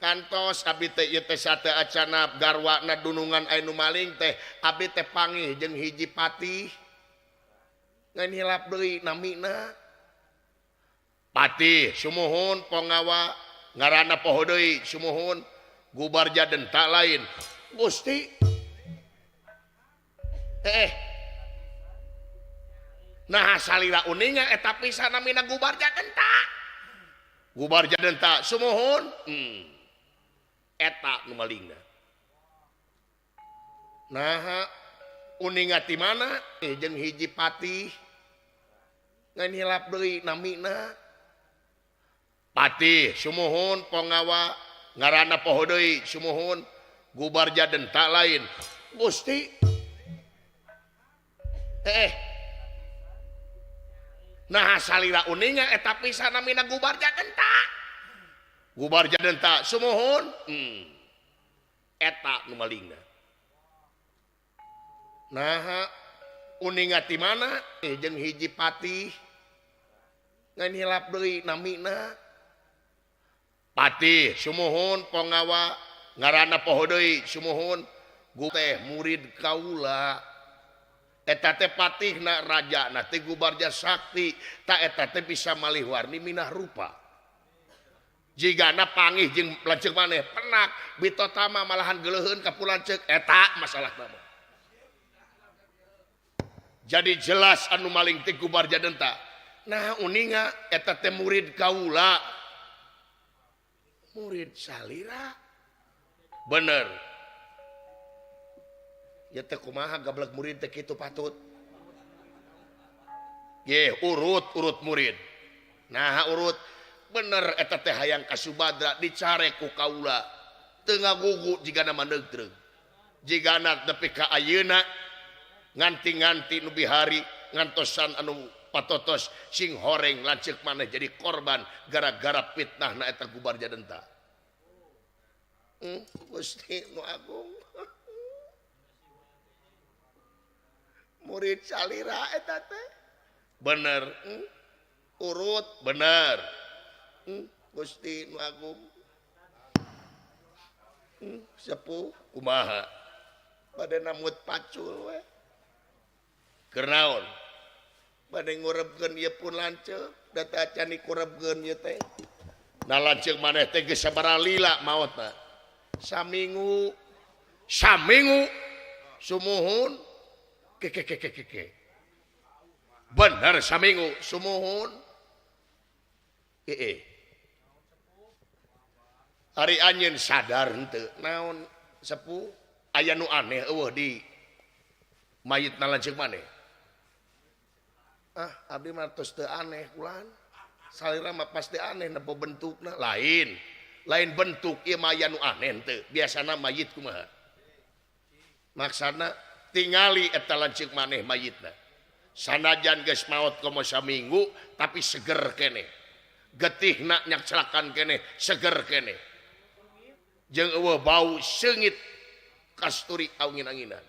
Kantos abdi teh ieu teh sate acana garwana dunungan aya nu maling teh abdi teh pangih jeung hiji patih. Ngan hilap deui namina. Patih sumuhun pongawa ngaranna poho deui sumuhun Gubarja denta lain. Gusti. Nah salira uninga eta pisan namina Gubarja denta. Gubarja denta sumuhun. Eta nu malingna. Naha uninga ti mana jeung hiji patih. Ngan hilap deui namina. Patih sumuhun pongawa ngaranna poho deui sumuhun Gubarja denta lain. Gusti. Nah salira uninga eta pisan namina Gubarja denta. Gubarja denta sumuhun. Eta nu malingna. Naha uninga ti mana jeung hiji patih. Ngan hilap deui namina. Patih sumuhun pongawa ngaranna poho deui sumuhun teh murid kaula. Eta teh patihna rajana teh Gubarja Sakti ta eta teh bisa malih warni minah rupa. Jigana pangih jeung lanceuk maneh penak bitotama malahan geuleuheun ka pulanceuk eta masalahna mah. Jadi jelas anu maling teh Gubarja denta. Nah uninga eta teh murid kaula. Murid salira. Bener. Ya teh kumaha gablek murid teh kitu patut. Ye urut murid. Nah urut bener eta teh hayang ka Subadra dicarek ku kaula. Teu ngagugu jigana mandeugtreug. Jigana nepi ka ayeuna nganti-nganti nu bihari ngantosan anu patotos sing horeng lanceuk maneh jadi korban gara-gara fitnahna eta Gubarja denta. Gusti nu agung. Murid salira eta teh. Bener. Urut bener. Gusti nu agung. Sepuh kumaha? Bade namut pacul we. Keur naon? Bade ngurebkeun ieu pun lanceuk, da teh acan dikurebkeun ieu teh. Nah lanceuk maneh teh geus sabaraha lila maotna? Saminggu. Saminggu sumuhun. Ke. Bener saminggu sumuhun. Ari anjeun sadar henteu naon sepuh aya nu aneh eueuh di mayitna lanceuk maneh. Ah abdi mah tos teu aneh kulan. Salira mah pasti aneh nepo bentukna lain. Lain bentuk ieu mah aya nu aneh henteu. Biasana mayit kumaha? Maksana tingali eta lanceuk maneh mayitna. Sanajan geus maot komo saminggu tapi seger keneh. Getihna nyakcelakan keneh, seger keneh. Jeung eueuh bau seungit kasturi angin-anginan.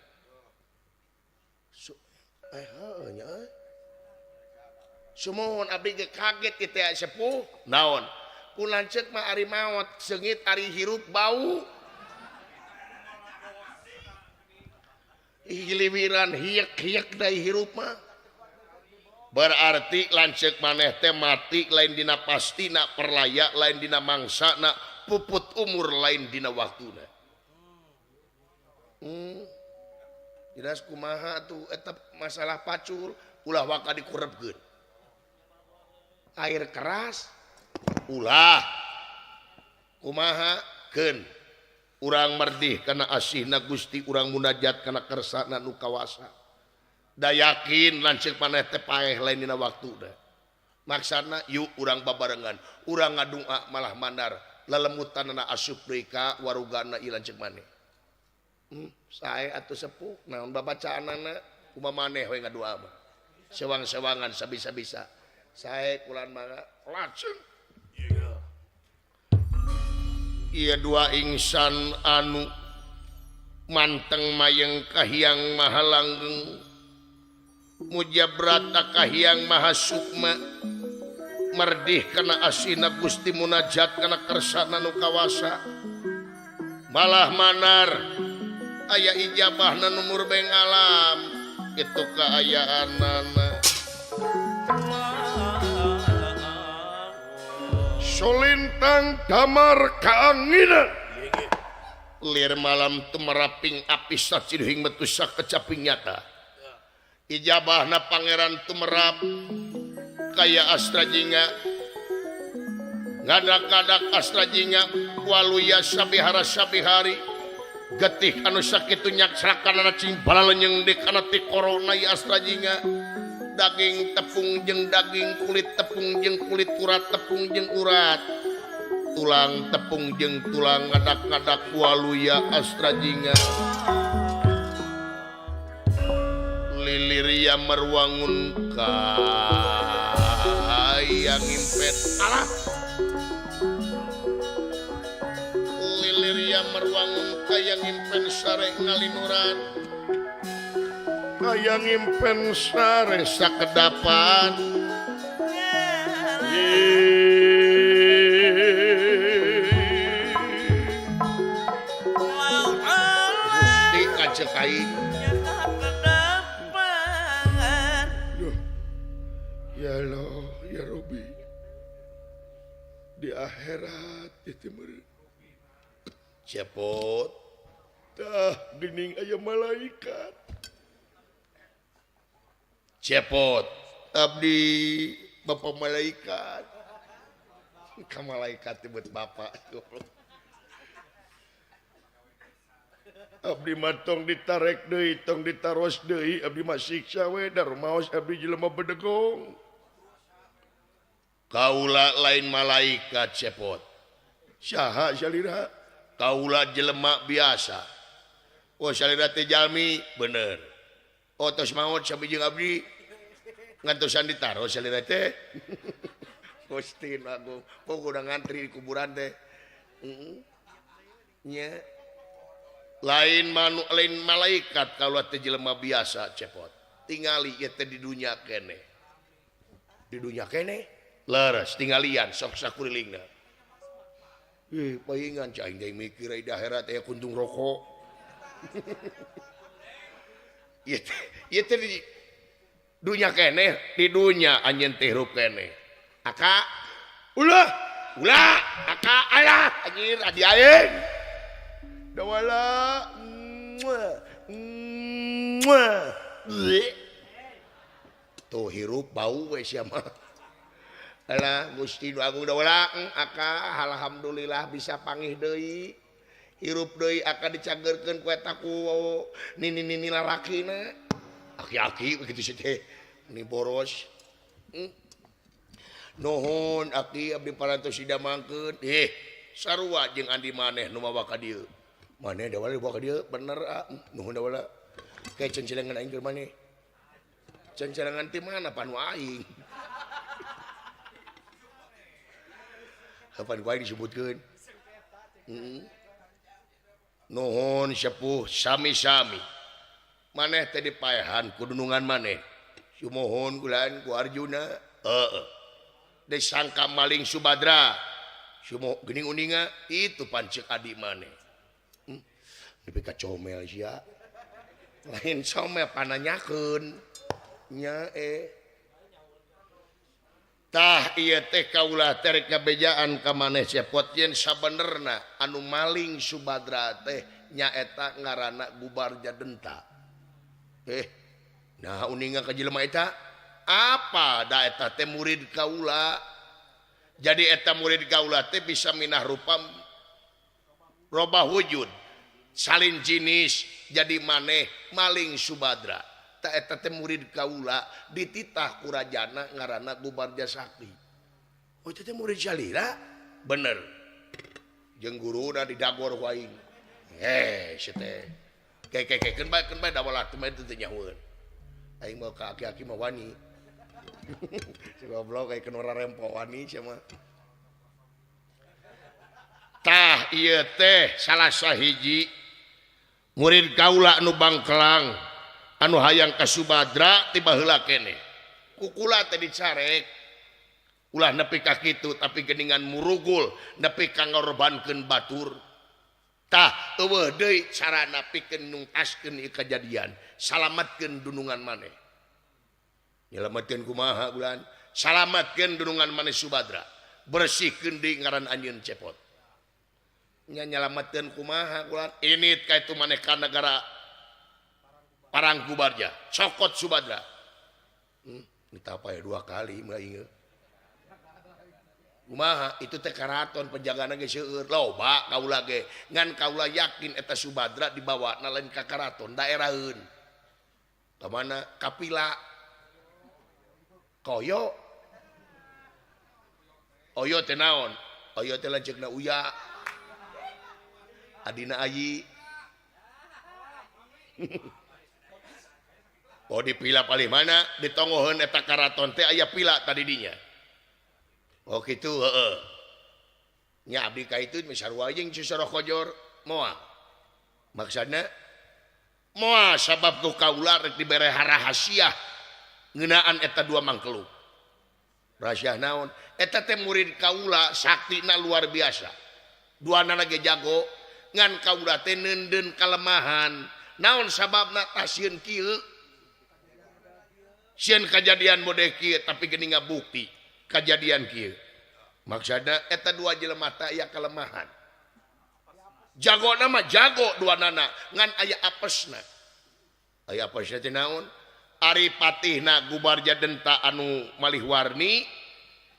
Heuh nya euy. Sumuhun abdi ge kaget ieu teh sepuh. Naon? Ku lanceuk mah ari maot seungit ari hirup bau. Hiliwiran hiek-hiek da hirup mah. Berarti lanceuk maneh teh mati lain dina pastina perlaya lain dina mangsana puput umur lain dina waktuna. Jelas kumaha tuh eta masalah pacul ulah waka dikurebkeun. Air keras ulah kumaha keun urang merdih kana asihna Gusti urang munajat kana kersana nu kawasa. Da yakin lanceuk maneh teh paeh lain dina waktuna. Maksana yuk urang babarengan, urang ngadua malah mandar lelemutanana asup deui ka warugana ieu lanceuk maneh. Sae atuh sepuh naon babacaanana kumaha maneh we ngadua mah. Sewang-sewangan sabisa-bisa. Sae kulan mangga lajeng. Ieu dua insan anu manteng mayeng kahyang maha langgeng. Mujabrata kahyang maha sukma. Merdih kana asina Gusti munajat kana kersana nu kawasa. Malah manar aya ijabahna nu murbeng alam kitu kaayaanana. Solintang damar kaanginan lir malam tumeraping api saciduhing metu sakecaping nyata. Ijabahna Pangeran Tumerap kaya Astra Jingga ngadak-ngadak Astra Jingga waluya sabihara sabihari getih anu sakitu nyaksrakanana cing balalenyeng di kana ti corona ieu Astra Jingga daging tepung jeung daging kulit tepung jeung kulit urat tepung jeung urat tulang tepung jeung tulang ngadak-ngadak waluya Astra Jingga Liliria merwangun kaya ngimpet alah Liliria merwangun kaya ngimpen sare ngalinuran kaya ngimpen sare sakedapan Gusti ngacek aing. Ya Allah, ya Robi. Di akhirat itu meureun. Cepot. Tah geuning aya malaikat. Cepot. Abdi bapak malaikat. Ka malaikat disebut bapak. Abdi mah tong ditarek deui, tong ditaros deui, abdi mah siksa we darumaos abdi jelema bedegong. Kaula lain malaikat cepot. Saha salira? Kaula jelema biasa. Oh salira teh jalmi bener. Oh tos maot sami jeung abdi. Ngantosan ditaros salira teh. Gusti Agung, pokona ngantri di kuburan teh. Nya. Lain manu lain malaikat kaula teh jelema biasa cepot. Tingali ieu teh di dunya keneh. Di dunya keneh? Leres tinggalian sok sakurilingna. Ih, paingan cai aing mikir di akhirat aya kuntung rokok. Ieu teh di dunya keneh, di dunya anjeun teh hirup keneh. Aka ulah, ulah, aka alah anjir adi aing. Dawala. Tuh hirup bau we sia mah. Alah Gusti nu Agung dawala aka alhamdulillah bisa pangih deui. Hirup deui aka dicageurkeun ku eta ku nini-nini lalakina. Aki-aki begitu sih teh. Ni boros. Nuhun aki abdi parantos didamangkeun. Sarua jeung andi maneh nu mawa ka dieu. Maneh dawala dibawa ka dieu bener ah. Nuhun dawala. Kayak cencelengan aing keur maneh. Cencelengan ti mana panu aing. Kapan gua disebutkeun? Nuhun sepuh sami-sami. Maneh teh dipaehan ku dunungan maneh. Sumuhun kulan ku Arjuna. Heeh. Disangka maling Subadra. Sumo geuning uninga itu pancek adi maneh. Nepi ka comel sia. Lain comel pananyakeun. Nya Tah ieu teh kaula terek ngabejaan ka maneh cepot yen sabenerna anu maling Subadra teh nyaeta ngaranna Gubarja Denta. Nah uninga ka jelema eta apa da eta teh murid kaula. Jadi eta murid kaula teh bisa minah rupa robah wujud salin jinis jadi maneh maling Subadra. Ta eta teh murid kaula dititah ku rajana ngaranna Gubarja Sakti. Oh eta teh murid salira? Bener. Jeung guruna didagor ku aing. Si teh. Ke keun bae dawala teh teu nyahueun. Aing mah ka aki-aki mah wani. Si goblok aya kena rempo wani sia mah. Tah ieu teh salah sahiji murid kaula nu bangkelang anu hayang ka Subadra ti baheula keneh. Kukula teh dicarek. Ulah nepi ka kitu tapi geuningan murugul nepi ka ngorbankeun batur. Tah eueuh deui carana pikeun nungtaskeun ieu kajadian, salamatkeun dunungan maneh. Nyelametkeun kumaha bulan? Salamatkeun dunungan maneh Subadra. Bersihkeun deui ngaran anjeun Cepot. Nya nyelametkeun kumaha bulan? Init ka itu maneh ka negara Parangkubarja, cokot Subadra. Ditapai dua kali mah inge. Kumaha itu teh karaton penjagana ge seueur loba kaula ge ngan kaula yakin eta Subadra dibawa na lain ka karaton daeraheun. Ka mana? Kapila. Koyo. Oyo teh naon? Oyo teh lanceukna Uya. Adina Ayi. Oh dipila palih mana? Ditongoheun eta karaton teh aya pila tadi dinya. Oh kitu heeh. Nya abdi ka itu sarua jeung Susara Kojor moal. Maksudna moal sabab ku kaula rek dibere rahasia ngeunaan eta dua mangkeluk. Rahasia naon? Eta teh murid kaula saktina luar biasa. Duanana ge jago ngan kaula teh neundeun kalemahan. Naon sababna tasieun kieu? Sieun kajadian modeh kieu tapi geuning ngabukti kajadian kieu. Maksudna eta dua jelema teh aya kalemahan. Jagona mah jago duanana ngan aya apesna. Aya apesna teh naon? Ari patihna Gubarja Denta anu malih warni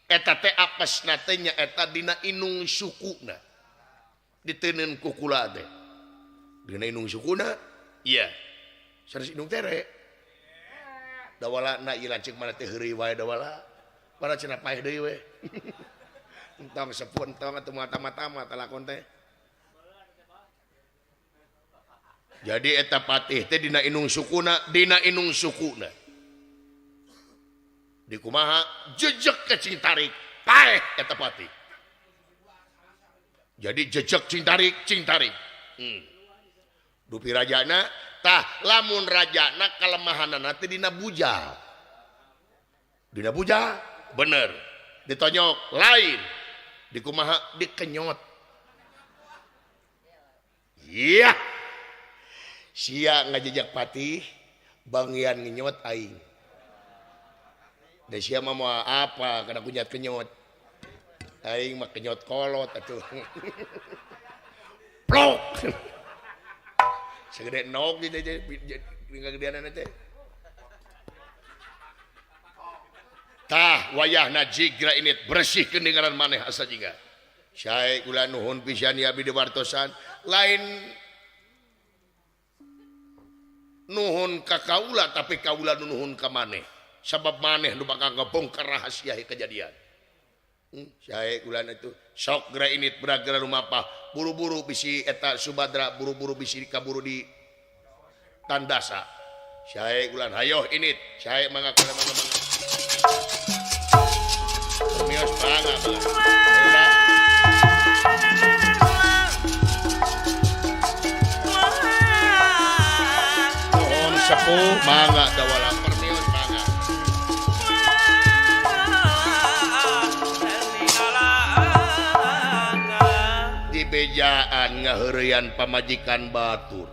eta teh apesna teh nya eta dina inung sukuna. Diteunkeun ku kula teh. Dina inung sukuna? Iya. Sanes inung tere. Dawala na ieu lanceuk mana teh heureuy wae dawala. Para cenah paeh deui we. Entong sepuh entong atuh mata-mata talakon teh. Jadi eta patih teh dina inung sukuna, dina inung sukuna. Di kumaha jejek ke cing tarik, paeh eta patih. Jadi jejek cing tarik, cing tarik. Dupi rajana tah lamun rajana kalemahanana teh dina bujal. Dina bujal bener, ditonyok lain, dikumaha dikenyot. Iya. Sia ngajejak patih, bangian ngenyot aing. Da sia mah moal apa kana kunyat kenyot. Aing mah kenyot kolot atuh. Plok. Segede nog di teh ngagedeanana teh. Tah wayahna jigra init bersihkeun ngaran maneh asa jingga. Sae kula nuhun pisan ya abdi wartosan lain nuhun ka kaula tapi kaula nuhun ka maneh. Sabab maneh nu bakal ngebongkar rahasia kejadian. Sae kula itu sok geura init beragera lumapah buru-buru bisi eta Subadra buru-buru bisi kaburu di tandasa. Sae kula hayoh init sae mangga kula mangga mangga. Mios mangga mangga. Nuhun sepuh mangga dawala permios mangga. Dibejaan ngaheureuyan pamajikan batur.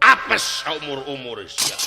Apes saumur-umur sia.